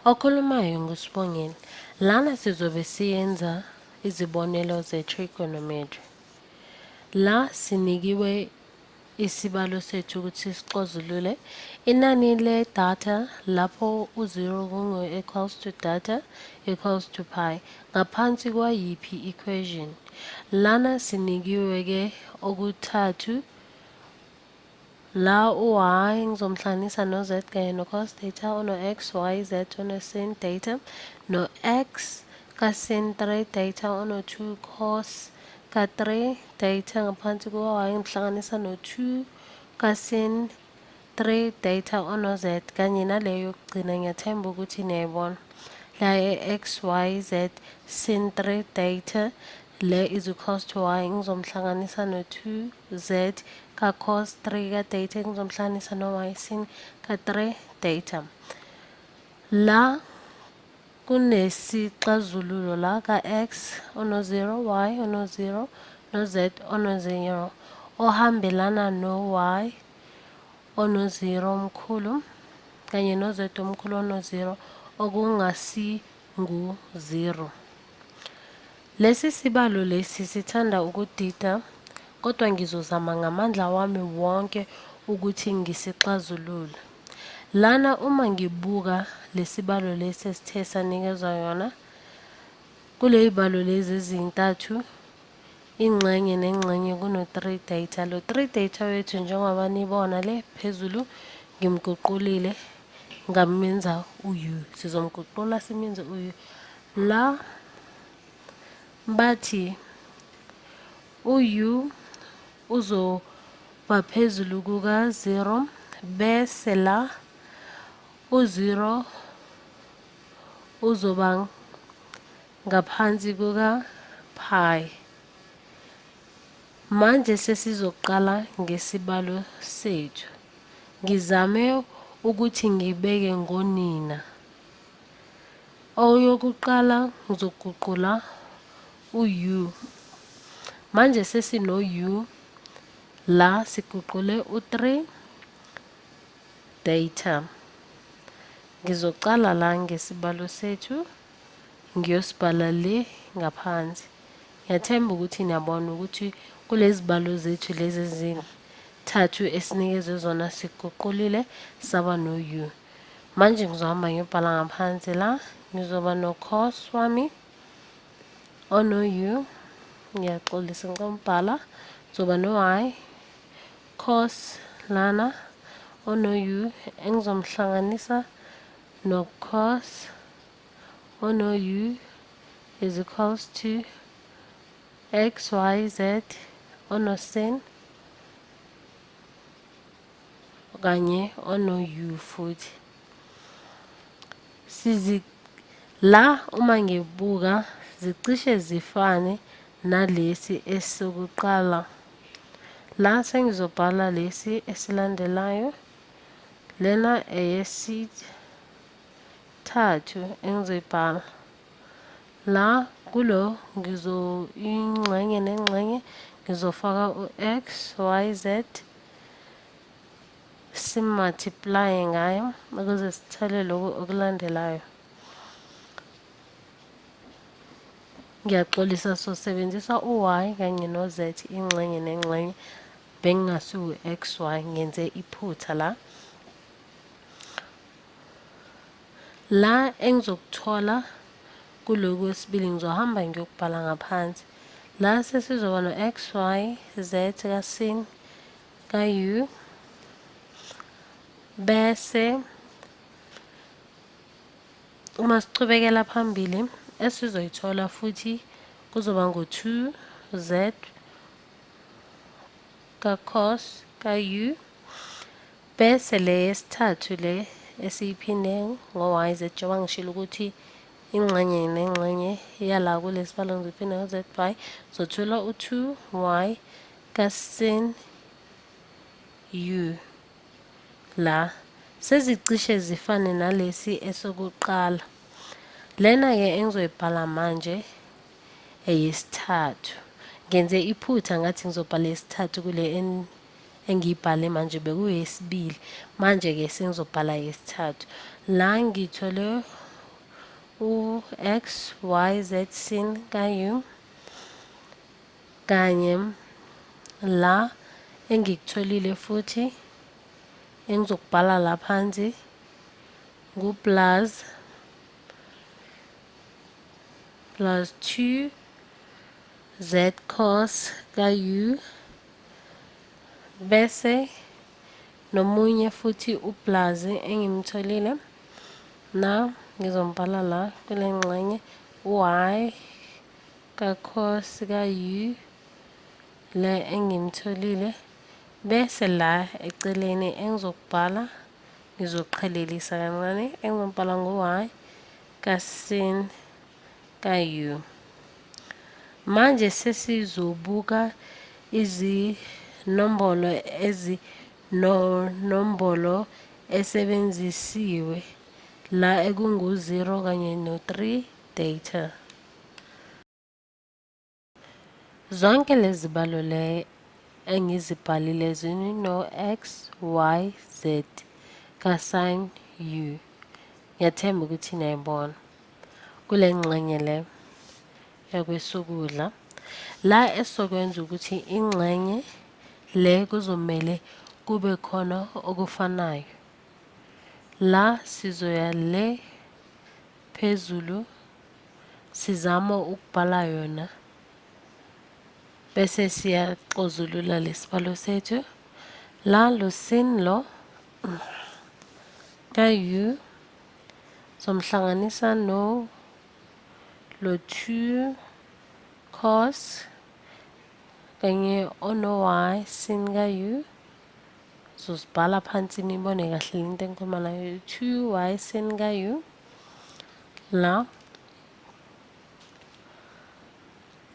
Okhulumayo nguSibongile. Lana sizobe siyenza izibonelo ze-trigonometry. La sinikiwe isibalo sethu ukuthi sixazulule inani le-data lapho u-0 kungu-equals to data equals to pi ngaphansi kwayiphi equation. Lana sinikiwe-ke okuthathu. La u-y ngizomhlanganisa no-z kanye no-cos theta ono-x, y, z ono-sin theta no-x ka-sin 3 theta ono-2 cos ka-3 theta ngaphansi kuka-y ngimhlanganisa no-2 ka-sin 3 theta ono-z kanye naleyo yokugcina. Ngiyathemba ukuthi niyayibona la e-x, y, z sin 3 theta le is equals to y ngizomhlanganisa no-2 z ka-cos 3 ka-theta ngizomhlanganisa no-y sin ka-3 theta. La kunesixazululo la ka-x ono-0, y ono-0 no-z ono-0 ohambelana no-y ono-0 omkhulu kanye no-z omkhulu ono-0 okungasi ngu-0. Lesi sibalo lesi sithanda ukudida kodwa ngizozama ngamandla wami wonke ukuthi ngisixazulule. Lana uma ngibuka lesibalo lesi esithe sanikezwa yona, kuley'balo lezi ezintathu ingxenye nengxenye kuno-3 data. Lo 3 data wethu njengoba nibona le phezulu ngimguqulile ngamenza u-u. Sizomguqula simenze u-u. La bathi u-u uzoba phezulu kuka-0 bese la u-0 uzoba ngaphansi kuka-pi. Manje sesizoqala ngesibalo sethu. Ngizame ukuthi ngibeke ngonina. Oyokuqala ngizoguqula u-u. Manje sesino-u la siguqule u-3 data. Ngizocala la ngesibalo sethu ngiyosibhala le ngaphansi. Ngiyathemba ukuthi niyabona ukuthi kulezibalo zethu lezi ezintathu esinikezwe zona siguqulile saba no-u. Manje ngizohamba ngiyobhala ngaphansi la, ngizoba no-cos wami ono-u, ngiyaxolisa ngicela ukubhala, ngizoba no-y cos lana ono-u engizomhlanganisa no-cos ono-u is equals to x, y, z ono-sin kanye ono-u futhi. Sizi la uma ngibuka zicishe zifane nalesi esokuqala. La sengizobhala lesi esilandelayo. Lena eyesithathu engizoyibhala. La kulo ngizo ingxenye nengxenye ngizofaka u-x, y, z simultiplye ngayo ukuze sithole lokhu okulandelayo. Ngiyaxolisa sosebenzisa u-y kanye no-z ingxenye nengxenye bengingasiwu-x, y ngenze iphutha la. La engizokuthola kulokhu kwesibili ngizohamba ngiyokubhala ngaphansi. La sesizoba no-x, y, z ka-sin ka-u bese uma sichubekela phambili esizoyithola futhi kuzoba ngu-2 z ka-cos ka-u bese le yesithathu le esiyiphinde ngo-y z njengoba ngishilo ukuthi ingxenye nengxenye yala kulesibalo ngizoyiphinda ngo-z y zothola u-2 y ka-sin u la sezicishe zifane nalesi esokuqala. Lena-ke engizoyibhala manje eyesithathu. Ngenze iphutha ngathi ngizobhala eyesithathu kule engiyibhale manje bekuyesibili. Manje-ke sengizobhala eyesithathu. La ngithole u-x, y, z sin ka-u kanye la engikutholile futhi engizokubhala la phansi ngu-plus plus 2 z cos ka-u bese nomunye futhi u-plus engimtholile na ngizombhala la kule ngxenye u-y ka-cos ka-u le engimtholile bese la eceleni engizokubhala ngizoqhelelisa kancane engizombhala ngu-y ka-sin ka-u. Manje sesizobuka izinombolo ezinombolo esebenzisiwe la ekungu-0 kanye no-3 data. Zonke lezi zibalo le engizibhalile zino-x, y, z ka-sin u. Ngiyathemba ukuthi niyayibona kule ngxenye le yakwesokudla. La esizokwenza ukuthi ingxenye le kuzomele kube khona okufanayo. La sizoya le phezulu sizama ukubhala yona bese siyaxozulula lesibalo sethu. La lo sin lo ka u somhlanganisa no lo 2 cos kanye ono y sin ka u. Zozibhala phansi nibone kahle lento engikhuluma nayo. 2 y sin ka u la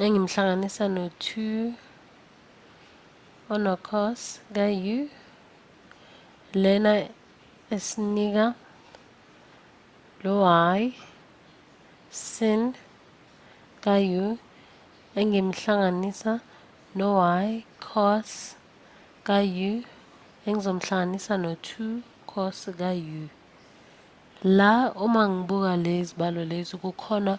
engimhlanganisa no 2 ono cos ka u lena esinika lo y sin ka u engimhlanganisa no y cos ka u engizomhlanganisa no 2 cos ka u. La uma ngibuka lezi balo lezi kukhona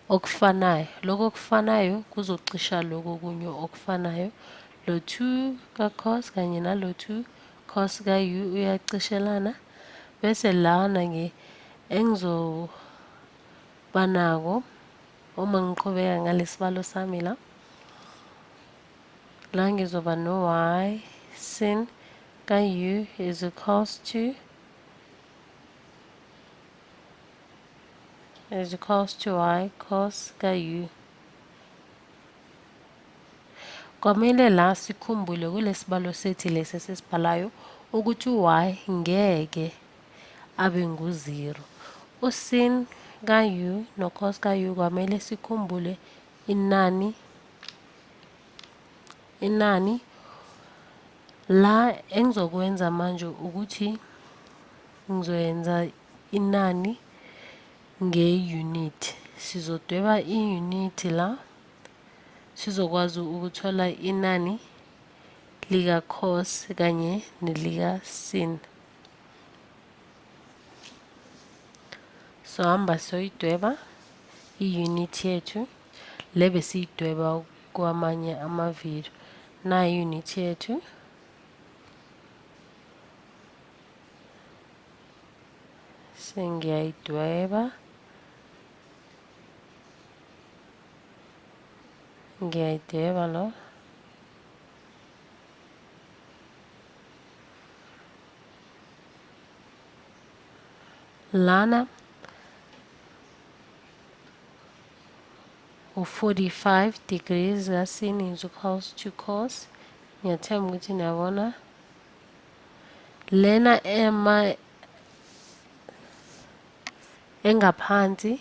okufanayo. Lokho okufanayo kuzocisha lokho okunye okufanayo. Lo 2 ka cos kanye nalo 2 cos ka u uyacishelana. Bese lana nge engizoba nako uma ngiqhubeka ngalesibalo sami la, la ngizoba no y sin ka u is equals to y cos ka u. Kwamele la sikhumbule kulesibalo sethi lesi esisibhalayo ukuthi y ngeke abe ngu-0. U-sin ka u no cos ka u kwamele sikhumbule inani la engizokwenza manje ukuthi ngizoyenza inani nge-unit. Sizodweba i-unit la sizokwazi ukuthola inani lika cos kanye nelika sin. Sohamba soyidweba i-unit yethu le besiyidweba kwamanye amavidiyo. Nayi i-unit yethu. Sengiyayidweba. Ngiyayidweba lo. Lana u-45 degrees ka-sin is equals to cos. Ngiyathemba ukuthi niyabona. Lena ema engaphansi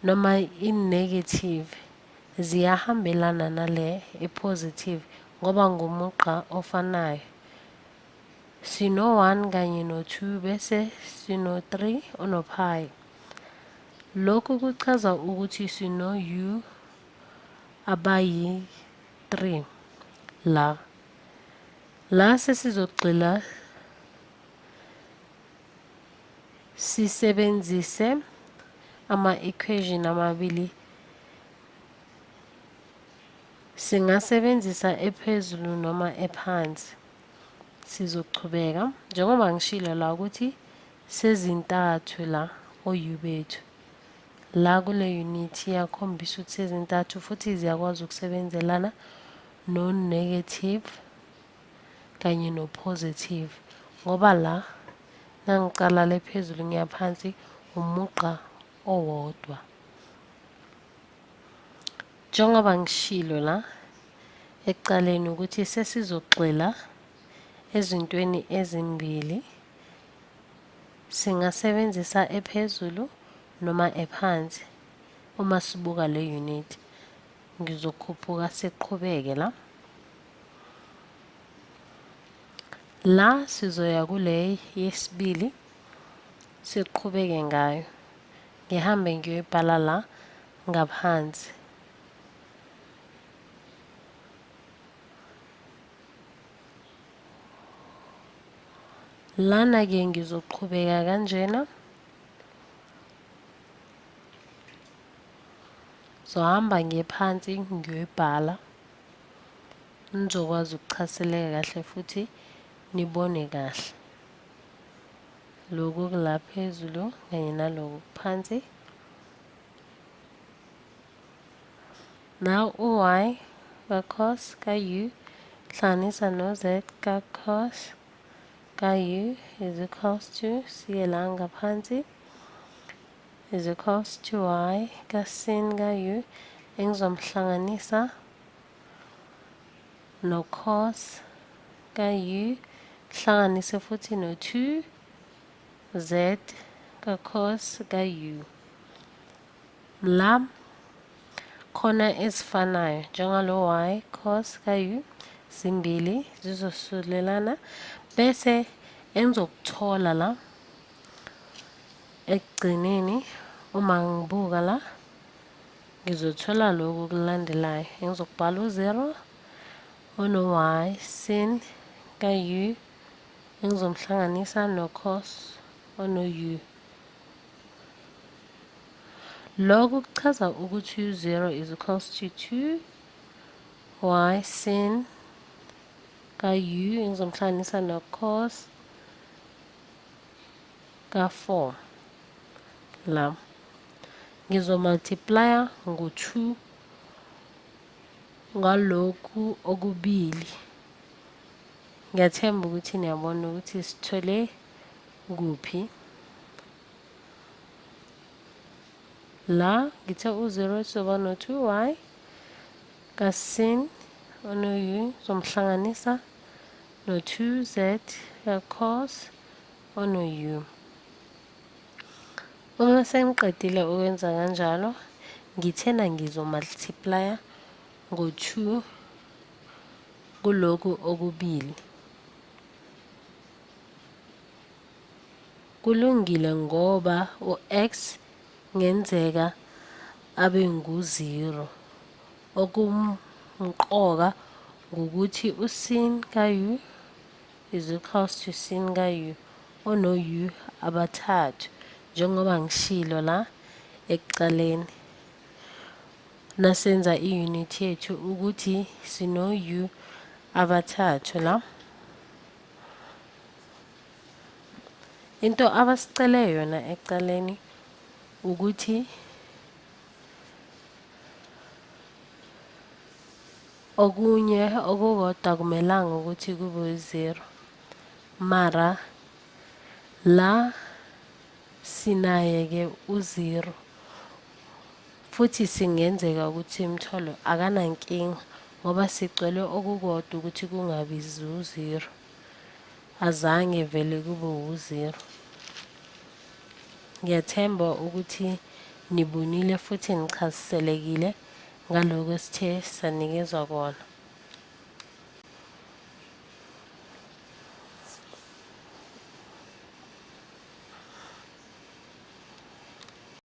noma i-negative ziyahambelana nale i-positive ngoba ngumugqa ofanayo. Sino-1 kanye no-2 bese sino-3 ono-pi. Lokhu kuchaza ukuthi sino-u abayi-3 la. La sesizogxila sisebenzise Ama-equation amabili singasebenzisa ephezulu noma ephansi. Sizochubeka njengoba ngishilo la ukuthi sezintathu la o-u bethu la kule unit iyakhombisa ukuthi sezintathu futhi ziyakwazi ukusebenzelana no-negative kanye no-positive ngoba la nangicala le phezulu ngiya phansi umugqa owodwa. Njengoba ngishilo la ekuqaleni ukuthi sesizogxila ezintweni ezimbili, singasebenzisa ephezulu noma ephansi uma sibuka le unit. Ngizokhuphuka siqhubeke la. La sizoya kule yesibili siqhubeke ngayo. Ngihambe ngiyoyibhala la ngaphansi. Lana-ke ngizoqhubeka kanjena. Zohamba ngephansi ngiyoyibhala. Nizokwazi ukuchaseleka kahle futhi nibone kahle. Lokhu kula phezulu kanye naloku phansi. Now u-y ka-cos ka-u hlanganisa no-z ka-cos ka-u is equals to siye la ngaphansi is equals to y ka-sin ka-u engizomhlanganisa no-cos ka-u hlanganise futhi no-2 z ka-cos ka-u. La khona ezifanayo njengalo y cos ka-u zimbili zizosulelana bese engizokuthola la ekugcineni uma ngibuka la ngizothola lokhu okulandelayo engizokubhala u-0 ono-y sin ka-u engizomhlanganisa no-cos ono-u. Lokhu kuchaza ukuthi u-0 is equals to 2 y sin ka-u engizomhlanganisa no-cos ka-4 la ngizomultiplya ngo-2 ngalokhu okubili. Ngiyathemba ukuthi niyabona ukuthi sithole kuphi. La ngithe u-0 sizoba no-2 y ka-sin ono-u zomhlanganisa no-2 z ka-cos ono-u. Uma sengiqedile ukwenza kanjalo, ngithena ngizomultiplya ngo-2 kulokhu okubili. Kulungile ngoba u-x ngenzeka abe ngu-0. Okumqoka ngukuthi u-sin ka-u is equals to sin ka-u ono-u abathathu njengoba ngishilo la ekuqaleni nasenza i-unit yethu ukuthi sino-u abathathu la. Into abasicele yona ekuqaleni ukuthi okunye okukodwa akumelanga ukuthi kube u-zero mara la sinaye-ke u-zero futhi singenzeka ukuthi simthole akanankinga ngoba sicele okukodwa ukuthi kungabi u-zero. Azange vele kube wu-zero. Ngiyathemba ukuthi nibonile futhi nichaziselekile ngalokhu esithe sanikezwa kona.